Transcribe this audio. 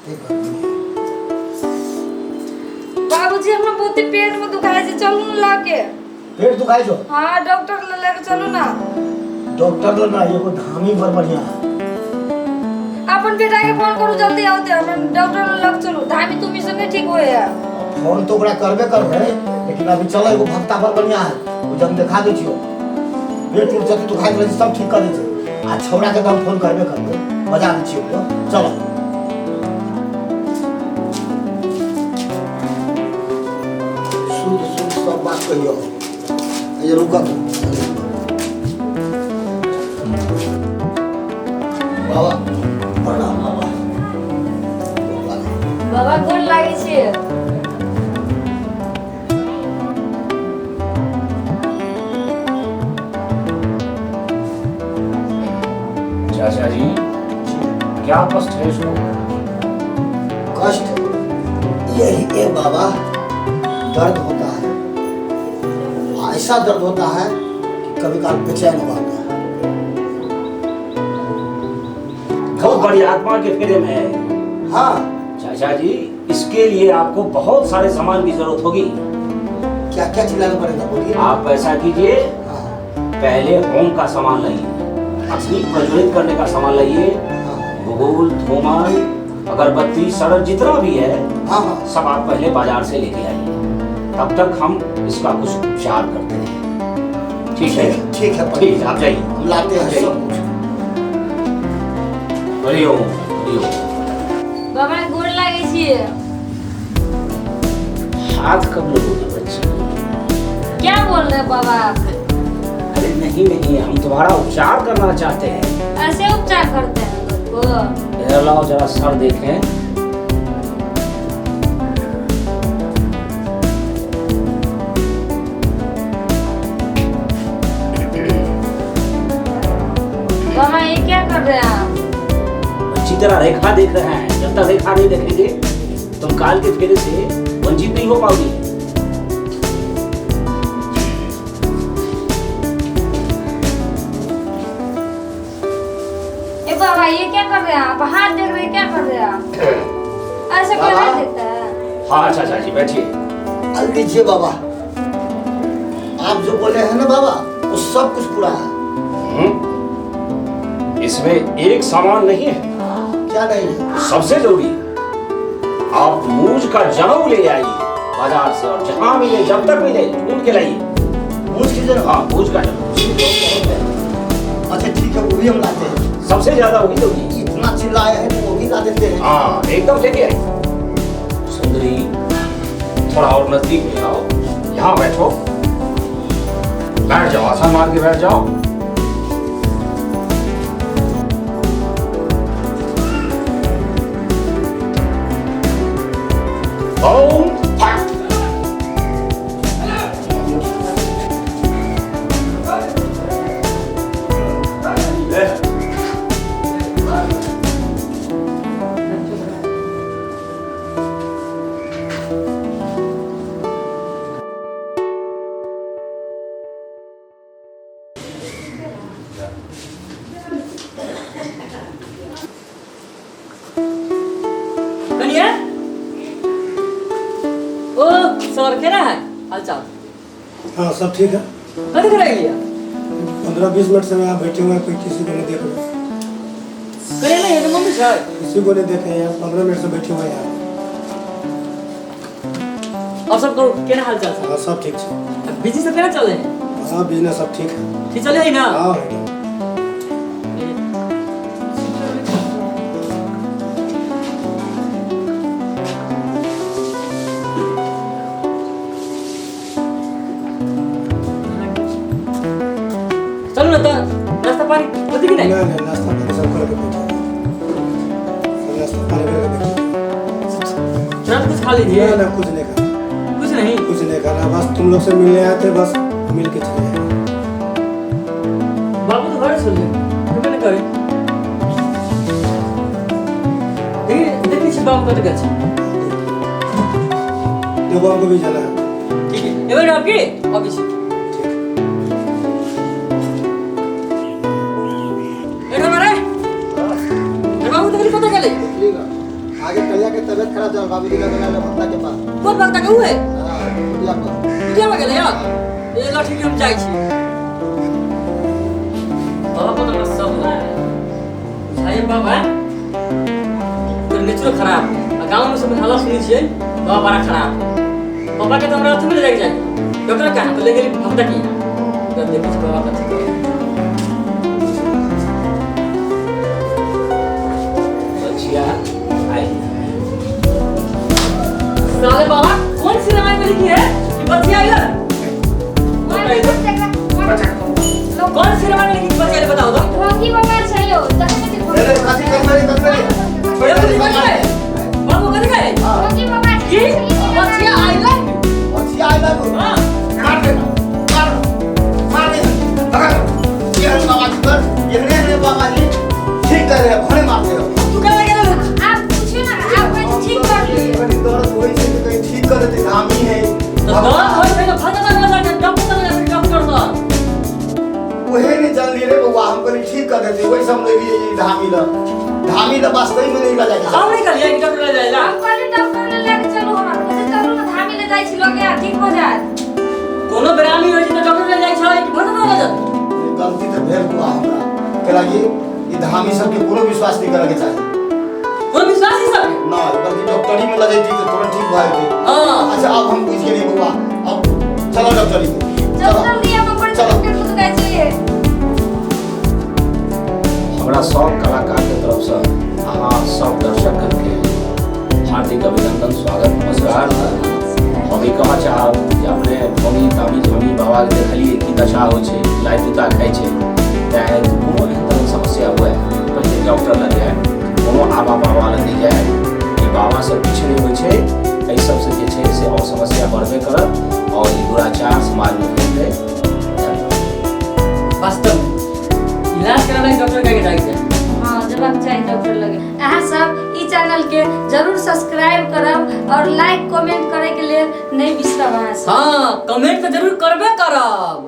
कते गर्मी है। बाबूजी हमरा बहुते पेट में दुखाय छै, चलू ने लके। पेट दुखाइ छौ? हाँ, डॉक्टर लग लेके चलू ना। डॉक्टर लग ना, एगो धामी बड़ बढ़िया है। अपन बेटा के फोन करू, जल्दी आओ ते, हमरा डॉक्टर लग चलू। धामी तुमी से नहीं ठीक होए है। फोन तो ओकरा करबे करबै, लेकिन अभी चलो, एगो भक्ता बड़ बढ़िया है, ओ जब देखा दै छियो, पेट उट जते दुखाइत रहै छै सब ठीक कर दै छै। आ छौड़ा के तऽ हम फोन करबे करबै, बजा दै छियो ओकरो। चलो। शुद्ध शुद्ध सब बात कहियो। ये रुका तू। बाबा प्रणाम बाबा। बाबा गोर लागै छी। चाचा जी, क्या कष्ट है इसको? कष्ट यही है बाबा, दर्द होता है, ऐसा दर्द होता है कि कभी काल बेचैन हो जाता है। बहुत बड़ी आत्मा के फेरे में है। हाँ। चाचा जी, इसके लिए आपको बहुत सारे सामान की जरूरत होगी। क्या क्या चीज लाना पड़ेगा बोलिए? आप ऐसा कीजिए, हाँ। पहले होम का सामान लाइए, अग्नि प्रज्वलित करने का सामान लाइए, हाँ। भूगोल, थोमन, अगरबत्ती, सरल जितना भी है, हाँ हाँ सब आप पहले बाजार से लेके आइए, तब तक हम इसका कुछ उपचार करते हैं। ठीक है? ठीक है। ठीक है, आप जाइए। हम लाते हैं सब कुछ। हरिओम हरिओम। बाबा गोर लागै छी। हाथ कब लगोगे बच्चे? क्या बोल रहे हैं बाबा आप? अरे नहीं नहीं, हम तुम्हारा उपचार करना चाहते हैं। ऐसे उपचार करते हैं लोग को? इधर लाओ जरा, सर देखें। बाबा ये क्या कर रहे हैं आप? अच्छी तरह रेखा देख रहे हैं। जब तक रेखा नहीं देखेंगे तुम काल के फेरे से वंचित नहीं हो पाओगी। ए बाबा ये क्या कर रहे हैं आप? हाथ देख रहे हैं, क्या कर रहे हैं आप? ऐसे कोई बाबा। नहीं देखता है। हाँ अच्छा जी बैठिए। अल लीजिए बाबा, आप जो बोले हैं ना बाबा, वो सब कुछ पूरा है। इसमें एक सामान नहीं है। क्या नहीं है? सबसे जरूरी, आप मूज का जनेऊ ले आइए बाजार से, और जहां मिले जब तक मिले ढूंढ के लाइए। मूज की जनेऊ? हाँ, मूज का जनेऊ। अच्छा ठीक है, वो भी हम लाते हैं। सबसे ज्यादा वही जरूरी है। इतना चिल्लाए हैं तो वो भी ला देते हैं। हाँ एकदम लेके आइए। सुंदरी थोड़ा और नजदीक में आओ, यहाँ बैठो, बैठ जाओ, आसन मार के बैठ जाओ। ओम फट। कनिया, ओ सर, केना है हालचाल? हाँ सब ठीक है। कथी करै लिया? 15-20 मिनट से मैं यहाँ बैठे हुए हैं, कोई किसी को नहीं देख रहा। कनिया नहीं है तो मम्मी छै? किसी को नहीं देखे हैं, 15 मिनट से बैठे हुए हैं यहाँ। और सब कहू, केना हालचाल छै? हाँ सब ठीक है। बिजनेस सब केना चले है? हाँ बिजनेस सब ठीक है। ठीक चले है ना? हाँ। चलू ना तऽ नाश्ता पानी होती कि नहीं? नहीं नहीं, नाश्ता पानी सब करके बैठे हुए हैं। सब नाश्ता पानी करके बैठे हुए हैं। तुरंत कुछ खा लीजिए। नहीं नहीं, कुछ नहीं खाना। कुछ नहीं? कुछ नहीं खाना, बस तुम लोग से मिलने आए थे, बस मिल के चले आए। बाबू तो घर छोड़ दिए, नहीं करे। देखिए देखिए छी बाबू कत गेल छै। देखो हमको भी जाना है। ठीक है, एबे आपके अभी छी। ठीक। एठा मारे, अरे बाबू तो कत गेले? आगे कहिया के तबियत खराब चल बाबूजी लग गेल भक्ता के पास। कोन भक्ता के हुए? हां, कुटिया पर। कुटिया पर गेलै यार। ए ल ठीक, हम जाइ छी। बाबा पर हमरा सब बुझाइए बाबा, तोर नेचरो खराब आ गाँव में सब हल्ला सुनै छियै, बाबा बड़ा खराब। पापा के तो हमरा अथी में ले जाके जाइ डॉक्टर कहाँ तो ले गेली भक्ता की यहाँ। तब देखै छी बाबा कथी करे। बचिया आई। साले बाबा कौन सी रामायण में लिखी है कि बचिया आई? कौन सी रामायण में लिखी कि बचिया आई बताओ तो। ढोंगी बाबा छै यौ, देखै छी। अरे कथी करबै रे, कथी रे? ए, कथी करबै? बाबू कथी कहै? ढोंगी बाबा छै। की बचिया आई? बचिया आई लगो। हां। काट देना, मार मार दे, भगा। ये हम बाबा जी पर एकरे एकरे बाबा जी ठीक कर रहे, घरे मार दे। तू कहाँ गेल? आप पूछियो ना, आप कहै छी ठीक कर लिए। कनी दर्द होई छै तऽ कहीं ठीक कर देते, धामी है। तो दर्द होइ छै तऽ भजन लग जाके डॉक्टर लग जाके डॉक्टर सर। वही नहीं जान लिए रे बउआ, हम कनी ठीक कर देते, वही सब ले लिए ई धामी ल, धामी ल वास्तव में नहीं लगा जाए। हम नहीं कहलियै कि डॉक्टर लग जाइला। हम कहली डॉक्टर लग लेके चलू हमरा, कहै चलू ना धामी ले जाइ छी लगे आ ठीक हो जायत। कोनो बेरामी होइ छै तऽ डॉक्टर लग जाइ छै कि भजन लग जात? गलती तऽ भेल बउआ हमरा, कैला कि ई धामी सबके कोनो विश्वास नहीं करे के चाही। कोनो विश्वास ही सब ना, बल्कि डॉक्टरी में लगे तऽ तुरंत ठीक भऽ जेतै। हां। अच्छा अब हम बुझि गेलियै बउआ, अब चलो डॉक्टरी में। चलू जल्दी, हम अपन चलो। डॉक्टर लग जाइ छी। हमरा सब कलाकार के तरफ से अहाँ सब दर्शकके हार्दिक अभिनंदन, स्वागत, नमस्कार। हम ई कहऽ चाहब जे अपने ढोंगी तामी झोंगी बाबा के देखलिए की दशा होइ छै, लाइ जूता खाइ छै। तैं हेतु कोनो एहन तरहक समस्या हुए पहिले डॉक्टर लग जाय, कोनो आबा बाबा लग नहि जाय। ई बाबा सब किछु नहि होइ छै, एहि सबसँ जे छै से आओर समस्या बढ़बे करत और ई दुराचार समाजमे फैलतै। धन्यवाद। वास्तव में इलाज कराबे डॉक्टर के जाइ छै। हाँ, जबाक चाही डॉक्टर लगे। अहाँ सब ई चैनल के जरूर सब्सक्राइब करब और लाइक कमेंट करे के लेल नहीं बिसरब अहाँ सब। हाँ, कमेंट तऽ जरूर करबे करब।